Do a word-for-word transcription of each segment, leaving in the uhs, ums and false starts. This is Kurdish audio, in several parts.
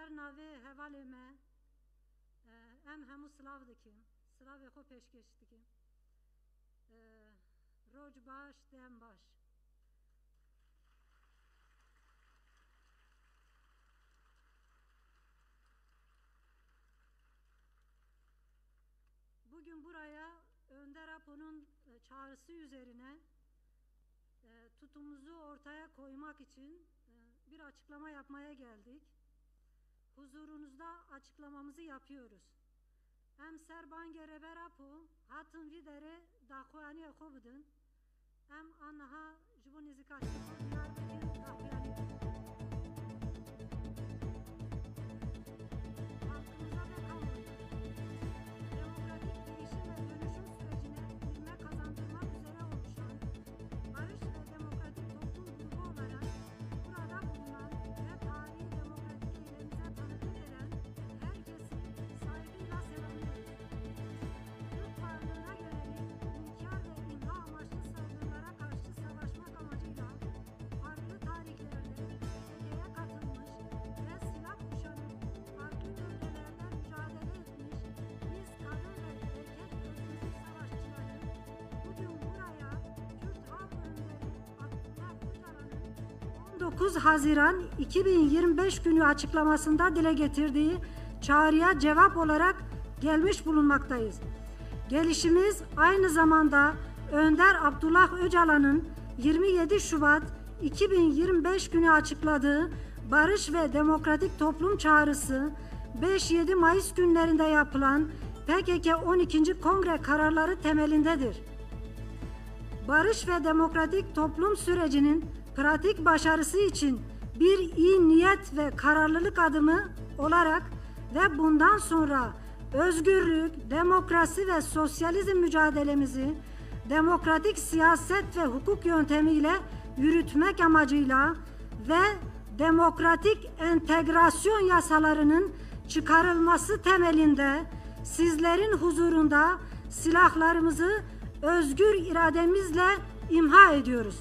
Navê hevalê me, e, em hemû silav dikim. Silavê xwe pêşkêş dikim. E, Roj baş, dem baş. Bugün buraya Önder Apo'nun, e, çağrısı üzerine, e, tutumumuzu ortaya koymak için, e, bir açıklama yapmaya geldik. Huzurunuzda açıklamamızı yapıyoruz. Em ser bangê Rêber Apo hatin vî derê daxuyaniyê xwe bidin. Em aniha ji bo nêzîkatiyê xwe diyar bikin, daxuyanî bikin. Halkımıza ve kamuoyuna demokratik değişim ve dönüşüm sürecine ivme kazandırmak üzere oluşan barış ve demokratik toplum grubu olarak burada bulunan ve tarihi demokratik eylemimize tanıklık eden herkesi saygıyla selamlıyoruz. Türk varlığına yönelik inkar ve imha amaçlı saldırılara karşı savaşmak amacıyla farklı tarihlerde P K K'ye katılmış ve silah kuşanıp farklı bölgelerde mücadele etmiş biz kadın ve erkek özgürlük savaşçıları bugün buraya Kürt halk önderi Abdullah Öcalan'ın on dokuz Haziran iki bin yirmi beş günü açıklamasında dile getirdiği çağrıya cevap olarak gelmiş bulunmaktayız. Gelişimiz aynı zamanda Önder Abdullah Öcalan'ın yirmi yedi Şubat iki bin yirmi beş günü açıkladığı barış ve demokratik toplum çağrısı, beş yedi Mayıs günlerinde yapılan P K K on ikinci kongre kararları temelindedir. Barış ve demokratik toplum sürecinin pratik başarısı için bir iyi niyet ve kararlılık adımı olarak ve bundan sonra özgürlük, demokrasi ve sosyalizm mücadelemizi demokratik siyaset ve hukuk yöntemiyle yürütmek amacıyla ve demokratik entegrasyon yasalarının çıkarılması temelinde sizlerin huzurunda silahlarımızı özgür irademizle imha ediyoruz.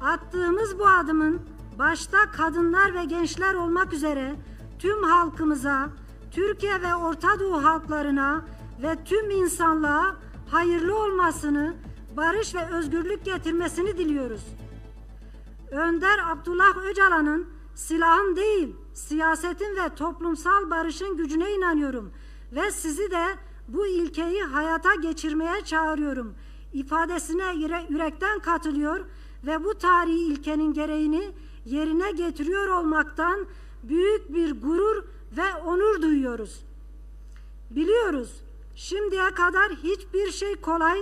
Attığımız bu adımın başta kadınlar ve gençler olmak üzere tüm halkımıza, Türkiye ve Orta Doğu halklarına ve tüm insanlığa hayırlı olmasını, barış ve özgürlük getirmesini diliyoruz. Önder Abdullah Öcalan'ın "Silahın değil, siyasetin ve toplumsal barışın gücüne inanıyorum ve sizi de bu ilkeyi hayata geçirmeye çağırıyorum" ifadesine yüre-, yürekten katılıyor ve bu tarihi ilkenin gereğini yerine getiriyor olmaktan büyük bir gurur ve onur duyuyoruz. Biliyoruz, şimdiye kadar hiçbir şey kolay,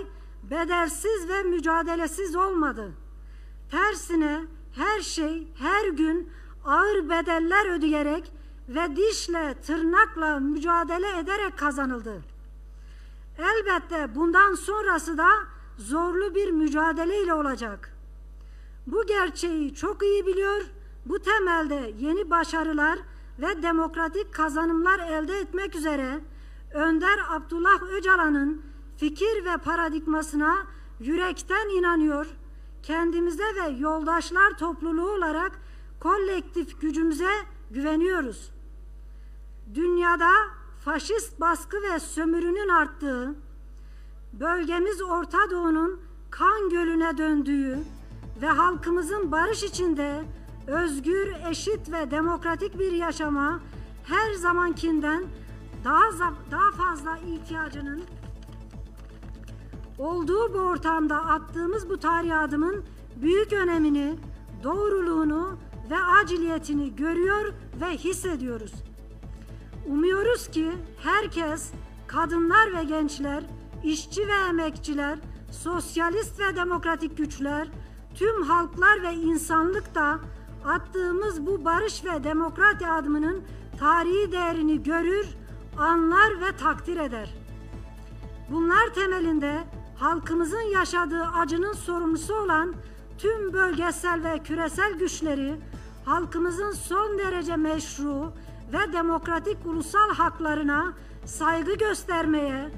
bedelsiz ve mücadelesiz olmadı. Tersine her şey her gün ağır bedeller ödeyerek ve dişle tırnakla mücadele ederek kazanıldı. Elbette bundan sonrası da zorlu bir mücadeleyle olacak. Bu gerçeği çok iyi biliyor, bu temelde yeni başarılar ve demokratik kazanımlar elde etmek üzere Önder Abdullah Öcalan'ın fikir ve paradigmasına yürekten inanıyor, kendimize ve yoldaşlar topluluğu olarak kolektif gücümüze güveniyoruz. Dünyada faşist baskı ve sömürünün arttığı, bölgemiz Orta Doğu'nun kan gölüne döndüğü ve halkımızın barış içinde özgür, eşit ve demokratik bir yaşama her zamankinden daha za-, daha fazla ihtiyacının olduğu bu ortamda attığımız bu tarihi adımın büyük önemini, doğruluğunu ve aciliyetini görüyor ve hissediyoruz. Umuyoruz ki herkes, kadınlar ve gençler, işçi ve emekçiler, sosyalist ve demokratik güçler, tüm halklar ve insanlık da attığımız bu barış ve demokrasi adımının tarihi değerini görür, anlar ve takdir eder. Bunlar temelinde halkımızın yaşadığı acının sorumlusu olan tüm bölgesel ve küresel güçleri halkımızın son derece meşru ve demokratik ulusal haklarına saygı göstermeye,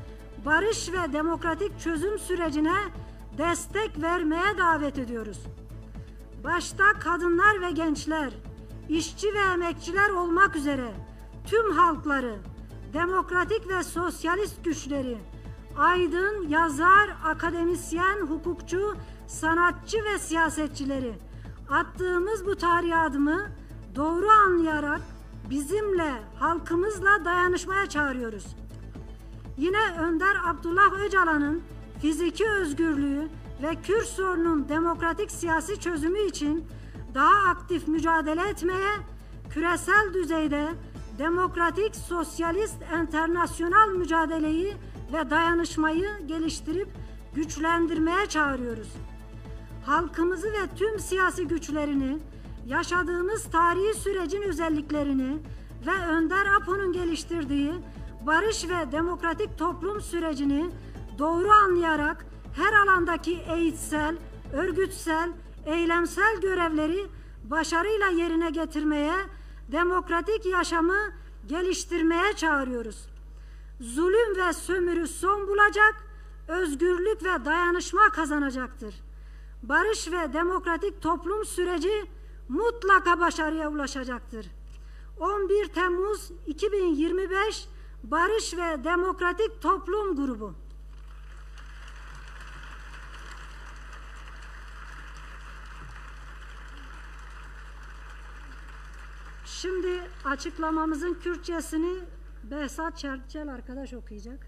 barış ve demokratik çözüm sürecine destek vermeye davet ediyoruz. Başta kadınlar ve gençler, işçi ve emekçiler olmak üzere tüm halkları, demokratik ve sosyalist güçleri, aydın, yazar, akademisyen, hukukçu, sanatçı ve siyasetçileri attığımız bu tarihi adımı doğru anlayarak bizimle, halkımızla dayanışmaya çağırıyoruz. Yine Önder Abdullah Öcalan'ın fiziki özgürlüğü ve Kürt sorunun demokratik siyasi çözümü için daha aktif mücadele etmeye, küresel düzeyde demokratik, sosyalist, enternasyonal mücadeleyi ve dayanışmayı geliştirip güçlendirmeye çağırıyoruz. Halkımızı ve tüm siyasi güçlerini, yaşadığımız tarihi sürecin özelliklerini ve Önder Apo'nun geliştirdiği barış ve demokratik toplum sürecini doğru anlayarak her alandaki eğitsel, örgütsel, eylemsel görevleri başarıyla yerine getirmeye, demokratik yaşamı geliştirmeye çağırıyoruz. Zulüm ve sömürü son bulacak, özgürlük ve dayanışma kazanacaktır. Barış ve demokratik toplum süreci mutlaka başarıya ulaşacaktır. On bir Temmuz iki bin yirmi beş Barış ve Demokratik Toplum Grubu. Şimdi açıklamamızın Kürtçesini Behzat Çerçel arkadaş okuyacak.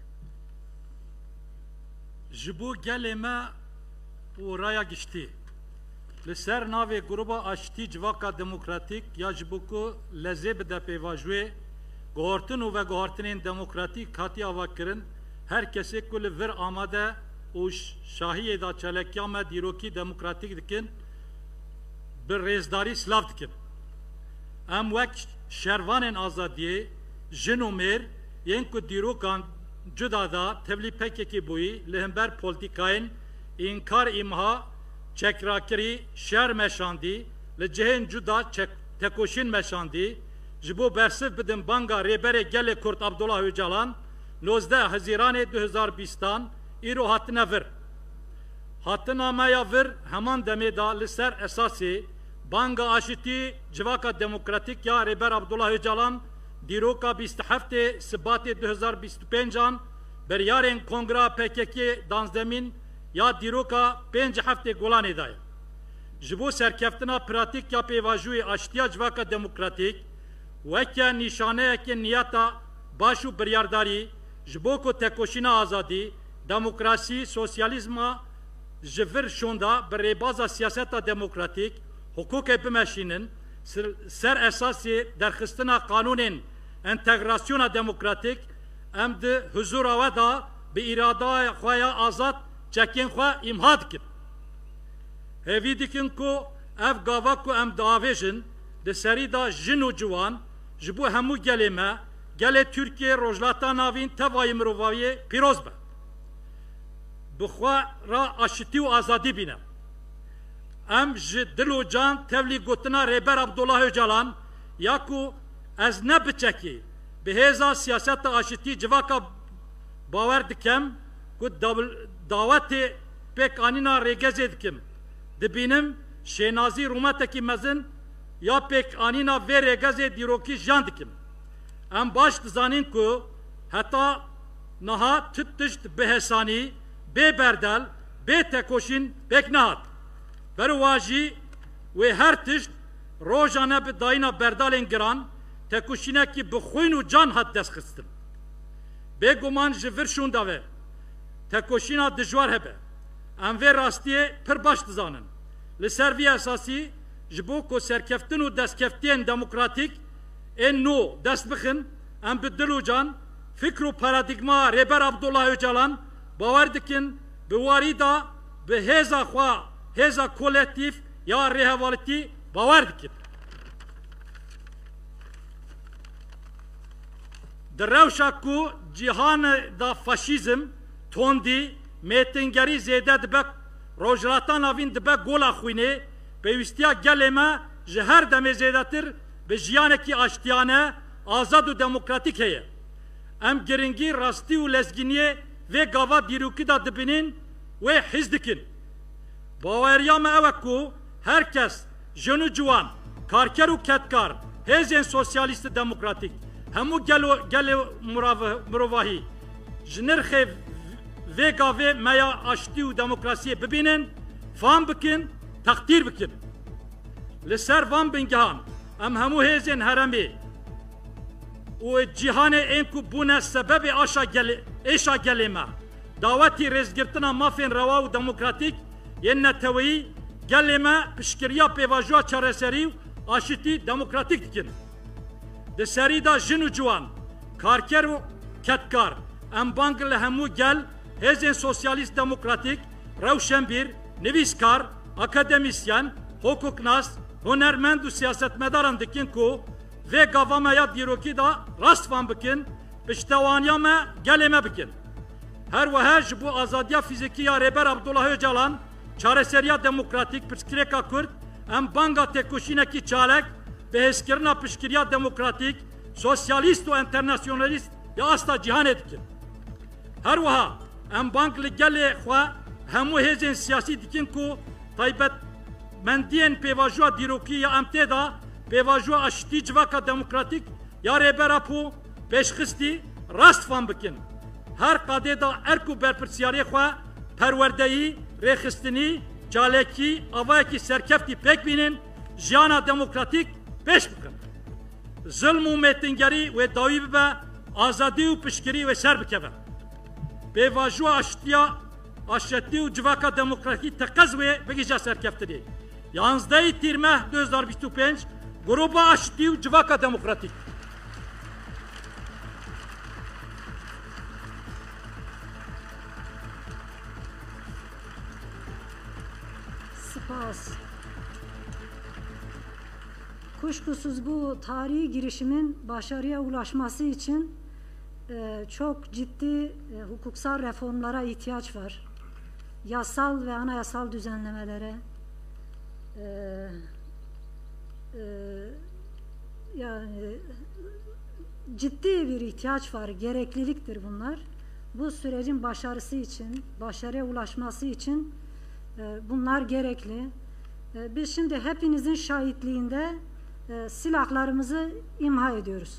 Ji bo gelê me û raya giştî. Li ser navê Gruba Aştî Civaka Demokratîk ya ji bo ku lezê bide pêvajoyê, guhartin û veguhartinên demokratîk hatiye avakirin, her kesê ku li vir amade û ş-, şahiyê de çalakiya me dîrokî demokratîk dikin, bi rêzdarî silav dikin. Em wek şervanên azadiyê, jin û mêr, yên ku dîrokan cuda de tevlî P K K bûyî, li hember polîtîkayên înkar, îmha, çekrakirî, şer meşandî, li cihên cuda çek-, tekoşîn meşandî, ji bo bersiv bidin banga Rêberê Gelê Kurd Abdullah Ocalan, nozdeh Hezîranê du hezar bîstan îro hatine vir. Hatina me ya vir heman demê de li ser esasê banga aşitî Civaka Demokratîk ya Rêber Abdullah Ocalan, dîroka bîst û heftê Sibatê du hezar bîst û pêncan, biryarên Kongra P K K danzdemîn ya dîroka pênc û heftê Gulanê de ye. Ji bo serkeftina pratîk ya pêvajoyê aştiya Civaka Demokratîk, weke nîşaneyeke niyeta baş û biryardarî, ji bo ku tekoşîna azadî, demokrasî, sosyalîzma ji vir şonda bi rêbaza siyaseta demokratîk, hukukê bimeşînin, ser, ser esasê derxistina qanûnên entegrasyona demokratîk, em di huzûra we de bi îradaya xwe ya azad çekên xwe îmha dikin. Hêvî dikin ku ev gava ku em diavêjin, di serî de jin û ciwan, ji bo hemû gelê me, gelê Tirkiyê, Rojhilata Navîn, tevayî mirovaviyê pîroz be. Bi xwe re aşitî û azadî bîne. Em ji dil û can tevlî gotina Rêber Abdullah Ocalan ya ku ez ne biçekî bi hêza siyaseta aşitî civaka bawer dikem ku daw-, dawetê pêkanîna rêgezê dikim. Dibînim şênazî rûmetekî mezin ya pêkanîna vê rêgezê dîrokî jiyan dikim. Em baş dizanin ku heta niha tu tişt bi hesanî, bê berdel, bê tekoşîn pêk nehat. Berwajî wê her tişt rojane bi dayîna berdalên giran, tekoşînekî bi xwîn û can hat destxistin. Bêguman ji vir şûnda ve tekoşîna dijwar hebe. Em vê rastiyê pir baş dizanin. Li ser vî esasî, ji bo ku serkeftin û destkeftiyên demokratîk ên nû dest bixin, em bi dil û can, fikr û paradîgma Rêber Abdullah Ocalan bawer dikin, bi warî de bi hêza xwe, hêza kolektîf ya rêhevalîtî bawer dikin. Di rewşa ku cîhanê de faşîzm, tondî, mêtingerî zêde dibe, Rojhilata Navîn dibe gola xwînê, pêwîstiya gelê me ji her demê zêdetir bi jiyanekî aştiyane, azad û demokratîk heye. Em giringî rastî û lezgîniyê vê gava dîrokî de dibînin, wê hîs dikin. Baweriya me ew e ku her kes, jin û ciwan, Karker û kedkar, hêzên sosyalîst û demokratîk, hemû gelo, gelê murav-, mirovahî ji nirxê vê gavê me ya aştî û demokrasiyê bibînin, fam bikin, teqdîr bikin. Li ser van bingehan em hemû hêzên herêmê û cîhanê ên ku bûne sebebê aşa gelê, êşa gelê me, dawetî rêzgirtina mafên rewa û demokratîk yên neteweyî gelê me piştgiriya pêvajoya çareserî û aşitî demokratîk dikin. Di serî de jin û ciwan, karker û kedkar, em bang li hemû gel, hêzên sosyalîst demokratîk, rewşenbîr, nivîskar, akademîsyen, hukuknas, hunermend û siyasetmedaran dikin ku vê gava me ya dîrokî de rast fam bikin, piştewaniya me gelê me bikin. Her wiha ji bo azadiya fîzîkî ya Rêber Abdullah Ocalan, çareseriya demokratîk, pirsgirêka Kurd, em banga têkoşînekî çalek bi hêzkirina piştgiriya demokratîk, sosyalîst û enternasyonalîst ya asta cîhanê dikin. Her wiha em bang li gelê xwe hemû hêzên siyasî dikin ku taybetmendiyên pêvajoya dîrokî ya em tê de pêvajoya aşitî civaka demokratîk ya Rêber Apo pêşxistî rast fam bikin. Her qadê de erk û berpirsiyariyê xwe perwerdeyî, rêxistinî, çalakî, avayekî serkeftî pêk bînin, jiyana demokratîk pêş bixin. Zilm û mêtingerî wê dawî bibe, azadî û piştgirî wê ser bikeve. Pêvajoya aştiya, aşetî û civaka demokratîk teqez wê bigihîje serkeftinê. Yanzdehê Tîrmeh du hezar bîst û pênc, Gruba Aştî û Civaka Demokratîk. Spas. Kuşkusuz bu tarihi girişimin başarıya ulaşması için, e, çok ciddi, e, hukuksal reformlara ihtiyaç var. Yasal ve anayasal düzenlemelere, e, e, yani ciddi bir ihtiyaç var, gerekliliktir bunlar. Bu sürecin başarısı için, başarıya ulaşması için, e, bunlar gerekli. E, biz şimdi hepinizin şahitliğinde, e, silahlarımızı imha ediyoruz.